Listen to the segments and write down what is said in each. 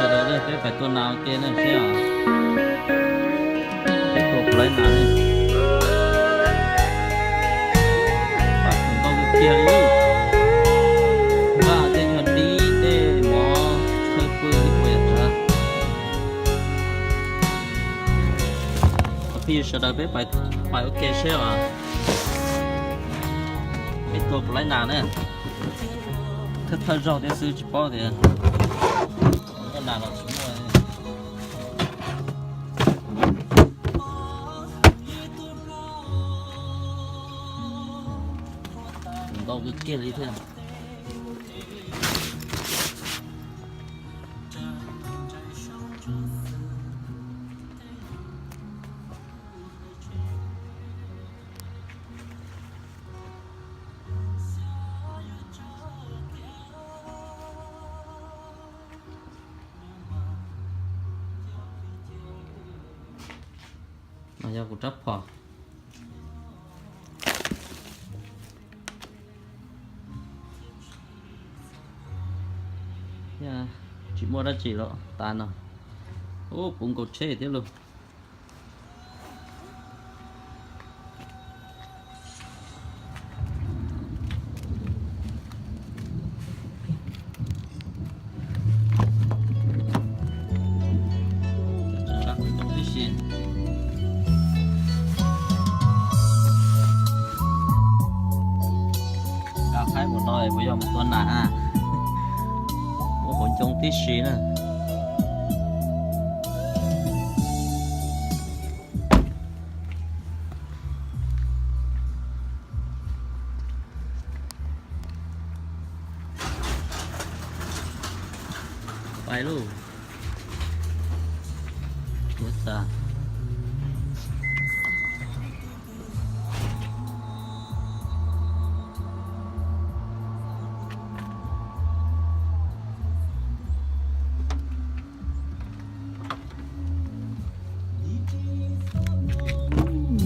Sawv daws, peb pais tua nas ua ke na seb os. Peb tua puas laib nas ne. Paj tus ntau kawg kiag li. Npaj tej nyuag dib tej mov, chaw pw ib puas yam ntawd. Cov phooj ywg sawv daws, peb pais ua ke seb os. Peb tua puas laib nas na. Thawj thawj zaug thiab xwb, tsis paub tias muaj nas los tsis muaj. Ntau kawg kiag li thiab. No yog kuv rab phom. Tsis muaj dab tsi los tas no. Ub, puv nkaus tsheb thiab lauj. Tib si. Nkag qaib mus no puas yog mus tua nas? Muaj hauv ncoo tib si na. Pais lauj. Tuav tas.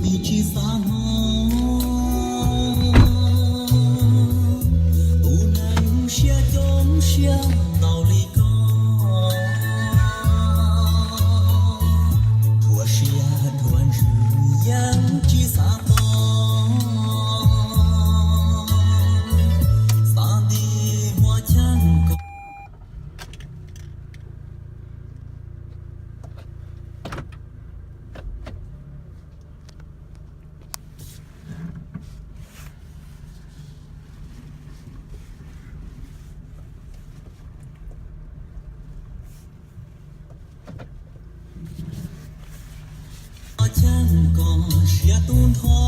Vim tsis xav hloov, tus neeg siab coob siab tau li koj, dhuav siab dhuav ntsws yeej tsis xav pom, xav nti hua cheej ko. Cheej ko siab tub nrho,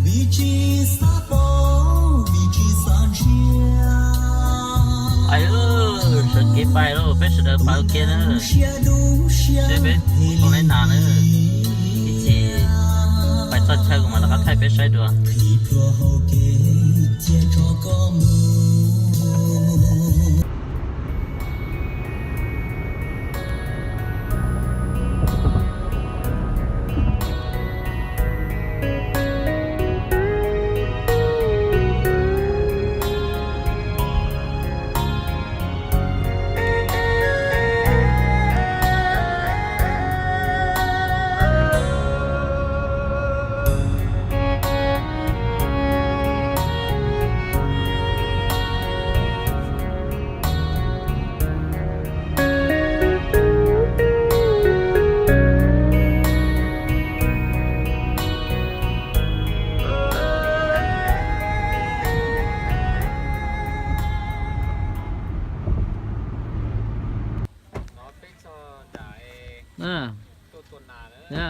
vim tsis xav paub, vim tsis xav ntsia. Sawv kev pais lauj, peb sawv daws pais ua ke na. Seb peb tua laib nas na. Ib chim pais txog chaw kuv mam rov qab thaij peb saib dua.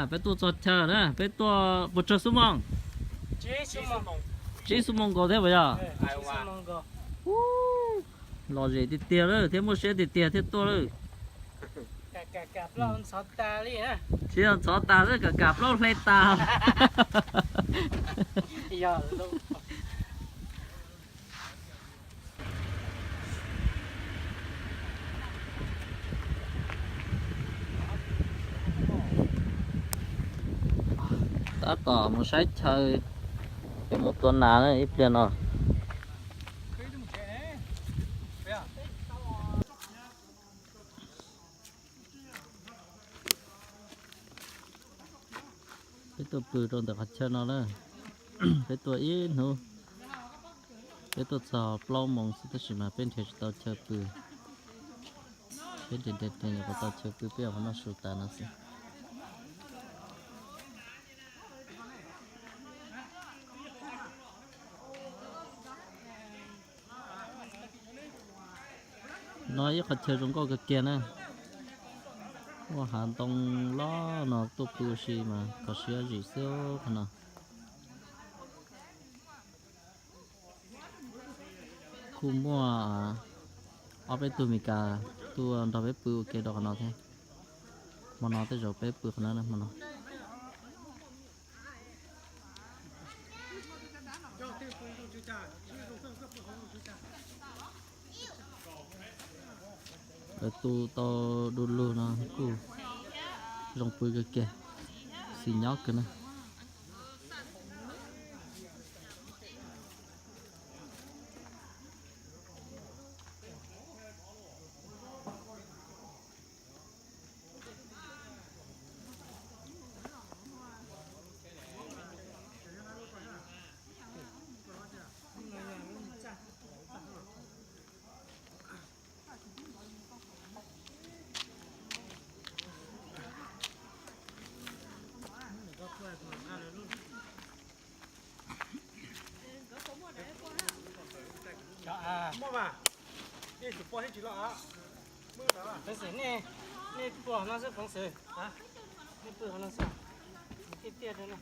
Peb tuaj txog chaw na, peb tuaj puas tsawg xuab moos? Tsib xuab moos nkaus thiab puas yog? Lom zem tiag tiag lawm thiab muaj siab tiag tiag thiaj tuaj lawm. Tsis yog ntxhov tas xwb, kam kam plaub hle tas. Tab tom mus saib chaw, peb mus tua nas ib pliag no. Peb tuaj pw rau ntawm qhov chaw no na. Peb tuaj ib hnub, peb tuaj txog plaub moos xwb tab sis mas peb nrhiav tsis tau chaw pw. Peb nrhiav nrhiav nrhiav nyuam qhuav tau chaw pw peb ua qhov noj su tas no xwb. No ib qhov chaw zoo nkauj kawg kiag na. Muaj hav ntoo loj no tuaj pw ua si mas kho siab zim xwb qhov no. Kuj muaj ob peb tug Meskas tuaj nrog peb pw ua ke rau qhov no thiab. Hmo no tej zaum peb pw qhov no, hmo no. Lawv tu tau du lug no kuj zoo pw kawg kiag, xis nyob kawg na. Muaj mas, nej tsum poj thiab tsis loj. Peev xwm, nej pw qhov no xwb, peev xwm. Nej pw qhov no xwb, tiaj tiaj rau no.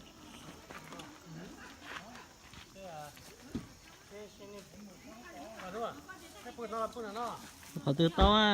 Qhov twg tau a?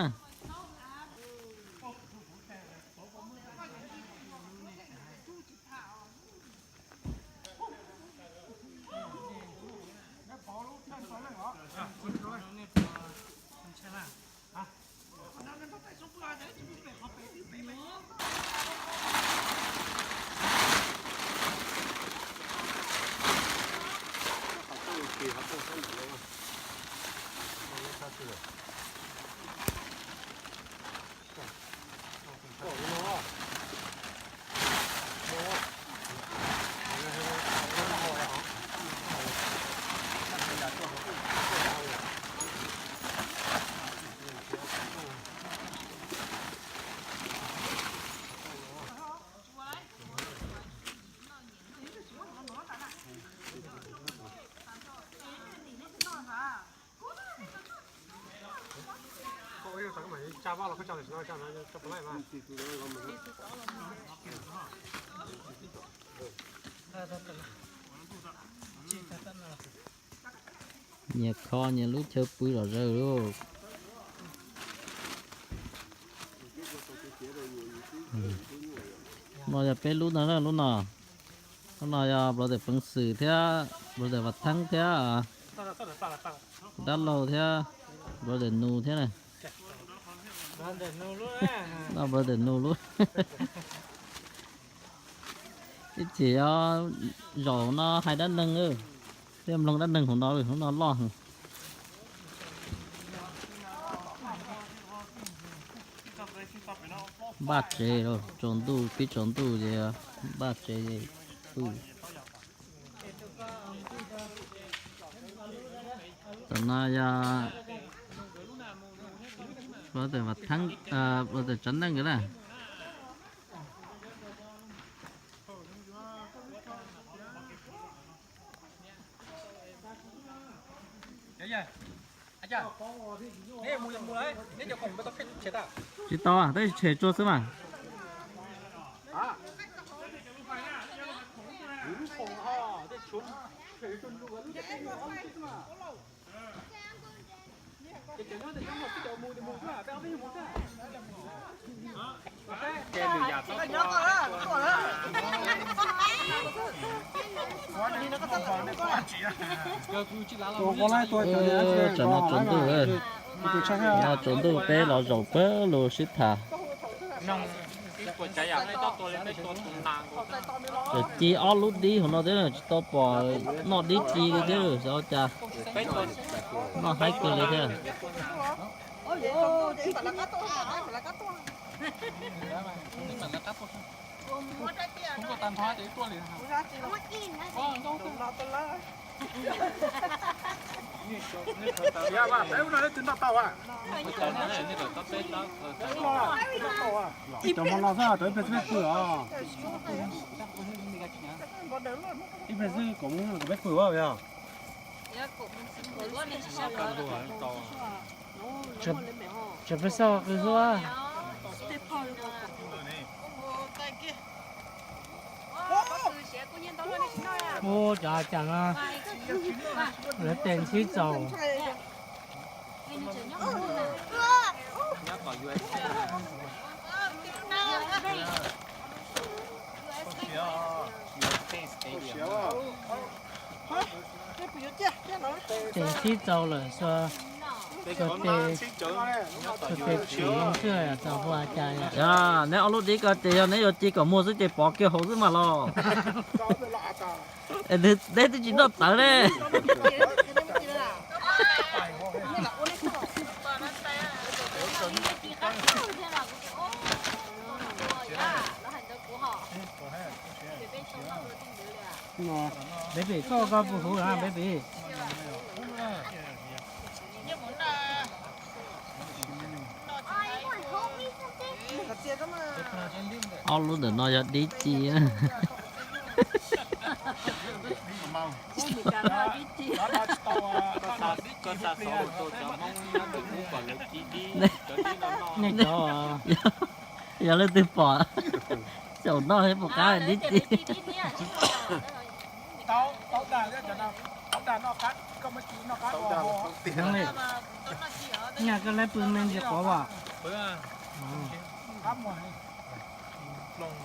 Nyias kho nyias lub chaw pw zom zaws lauj. No yog peb lub no, lub no. Lub no yog brother Peev Xwm thiab brother Vam Theeb thiab dab laug thiab brother Nus thiab na. No brother Nus lub. Ib chim zaum no hais dab neeg, thiaj mloog dab neeg hauv no, hauv no loj heev. Npaj tsev, tsaus ntuj, pib tsaus ntuj ces npaj tsev pw. Tam no yog brother Vam Theeb, brother Tsav Neej nkawd na. Tsis tau, tab sis tshem tsua xwb mas. Tsam no tsaus ntuj, no tsaus ntuj peb los zaum pawg lug sib tham. Tseem ci ob lub dib hauv no thiab, tsis tau pom noj dib ci li thiab, xyov cas noj haib kawg li thiab. Cov hmo no xwb, cov ib pliag xwb peb pw os. Ib pliag xwb kom mus kom peb pw os yog. Tsam peb xoj qw xwb. Ua cas cas no lawv tes ntsib txaus. Tes ntsib txaus lawm, xua tes, xua tes tshwm xwb txaus ua cas. Neb ob lub dib ko ces yog neb yuav ci kom muag xwb ces pov kiag hauv xwb mas los. Neb twb tsis noj tawv ne. Baby, koj koj puas huv na, baby? Ob lub ntawm no yog dib ci. Nej cov, yog leej twg pom, xyaum noj thiab puas qab dib ci. Nyaj koj lab pw me ntsis quav as.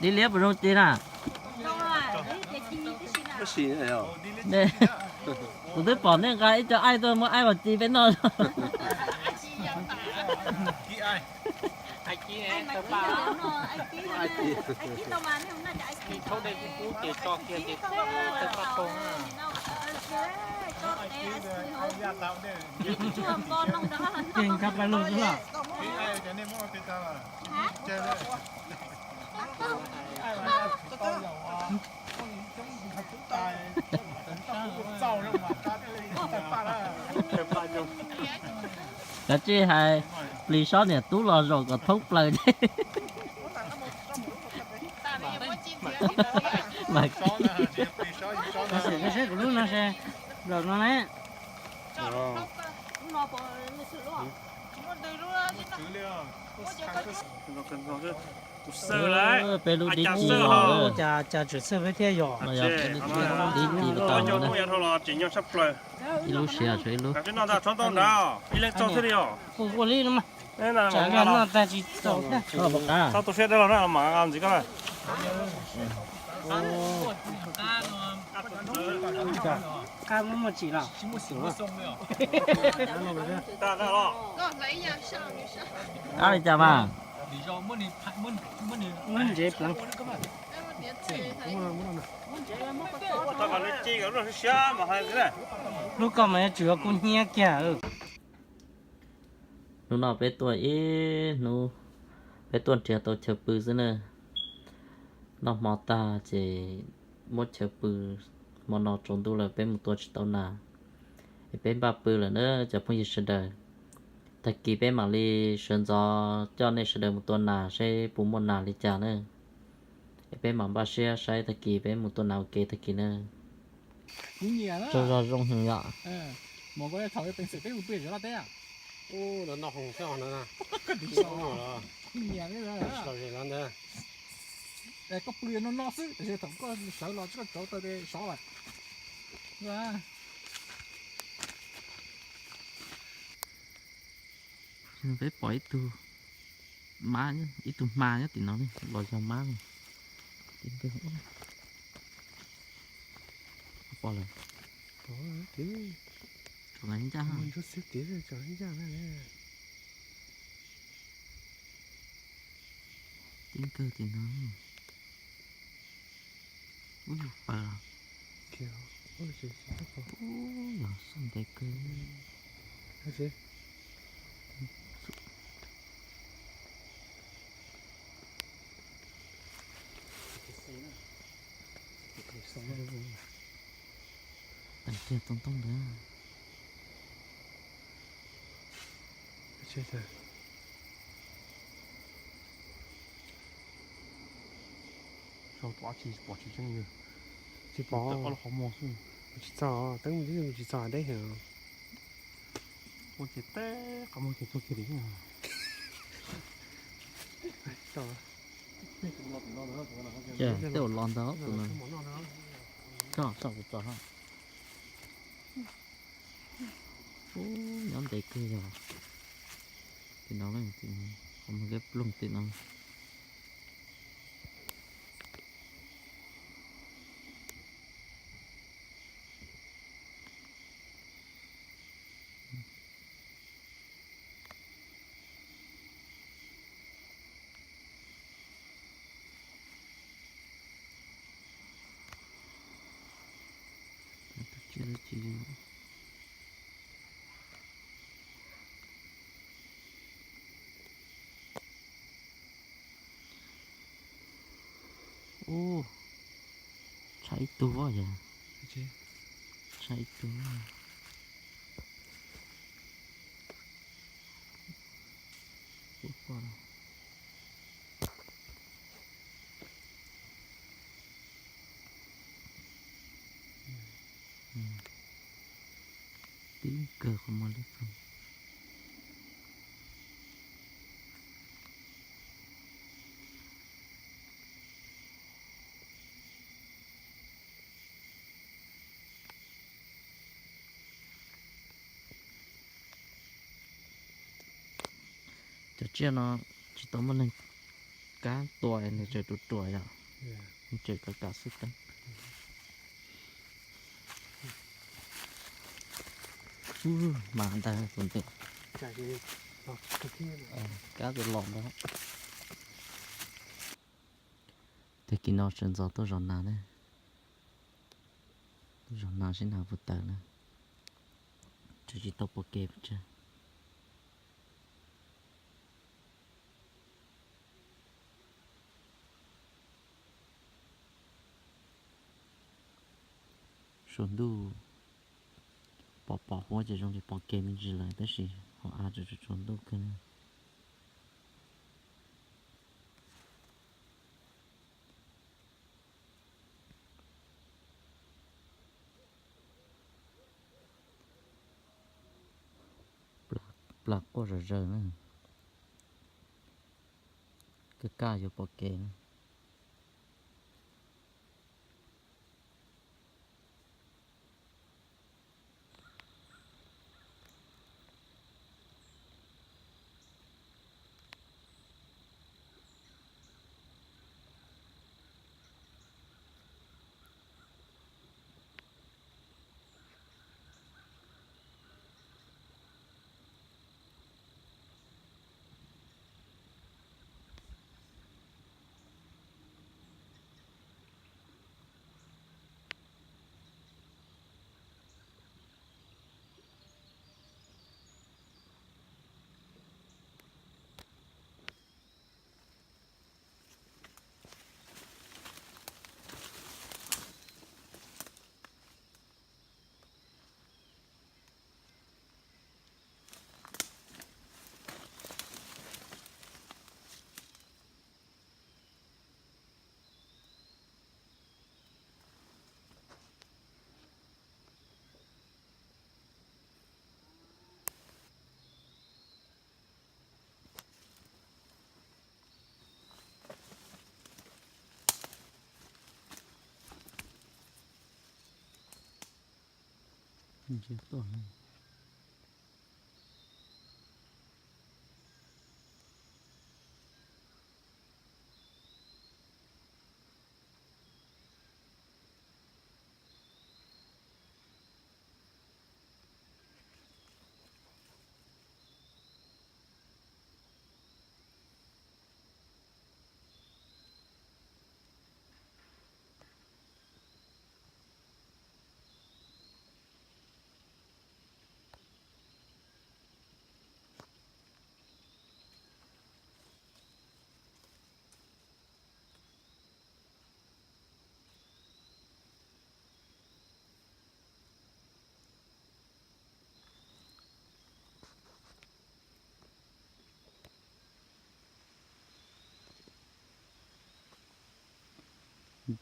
Dib liab puas zoo ci na? Kuv twb pom nej nqa ib co aib tuaj, muab aib los ci peb noj. Ces nkag pais lug xwb los? Kav tsij hais plis sob niam tub los zaum kom thoob plaws thiab. Saib kuv lub no se, nplaum no ne. Tus xwb lawm. Peb lub dib ci los. Cas cas tseem xwb peb thiab yog. No yog peb lub dib ci los tau na. Ib lub siav tshuav ib lub. Ua li no mas. Tsam noj tag tsis tau thiab. Tau tus siab dawb los na, los mas ntxiv koj na. Qab muaj muaj tsim los. Qab li cas mas? Muab ntsev pleev. Lub koj mas yuav tsum yuav kub hnyiab kiag. Hnub no peb tuaj ib hnub, peb tuaj nrhiav tau chaw pw xwb na. Noj hmo tag ces muab chaw pw, hmo no tsaus ntuj lawm peb mus tua tsis tau nas, es peb npaj pw lawm na cov phooj ywg sawv daws. Tag kis peb mam li sawv ntxov coj nej sawv daws mus tua nas seb puas muaj nas li cas na. Es peb mam npaj siab saib tag kis peb mus tua nas ua ke tag kis na. Zoo zoo yom. Koj pw no no xwb, tiam sis thaum koj sawv los koj tsauv taw sov lawm. Peb pom ib tug mab, ib tug hma nyob tim no los yog mab. Pom lawm. Ncaj. Tib kawg tim no. Ub, yog pawg los? Ub, yog sab ntev kawg. Teem kiag tooj tooj ntawd. Sau tom dab tsi pom tsis tseeb li. Tsis pom. Tawm ob lub qhov muag xwb. Tsis txog, teeb tsis txog deb heev. Ua ces teb qhov muag ces tuag kiag li. Tej uas los ntawd tus no. Koj saum kuv tso. Ub, nyob ntev kawg yog. Tim no, qhov muag liab ploog tim no. Tus tsiaj dab tsi li? Ub, tshaib ib tug yog. Tshaib ib tug. Tib kawg qhov muag liab ploog. Cov tsiaj no tsis tau muaj neeg kab tua, nws tseem ruam ruam yom, nws tseem kav kav xwb teeb. Mas ntag tus ntawd, kab tus los ntag. Tag kis no sawv ntxov tuaj zov nas na, tuaj zov nas seb nas puas tawm na, tseem tsis tau pom kev pes tsawg. Suav ntuj pom pom huab ces zoo li pom kev me ntsis lawm tab sis hauv av tseem tsaus ntuj kawg na. Plas quaj zom zaws na, kaj kaj yuav pom kev na. Ntsia tuaj.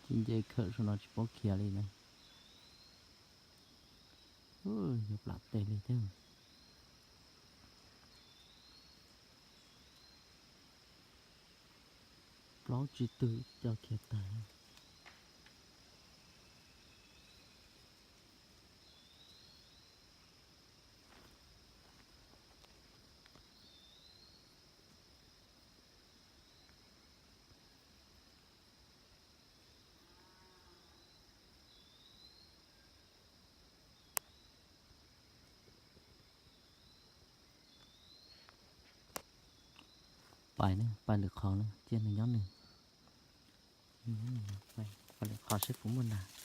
Tsis nce khawm saum no tsis paub khiav li na. Yog plam tes li thiab. Plaub tsib tug coj khiav tag. Pais ne, pais lwm qhov na, cia nws nyob nws. Pais lwm qhov seb puas muaj nas.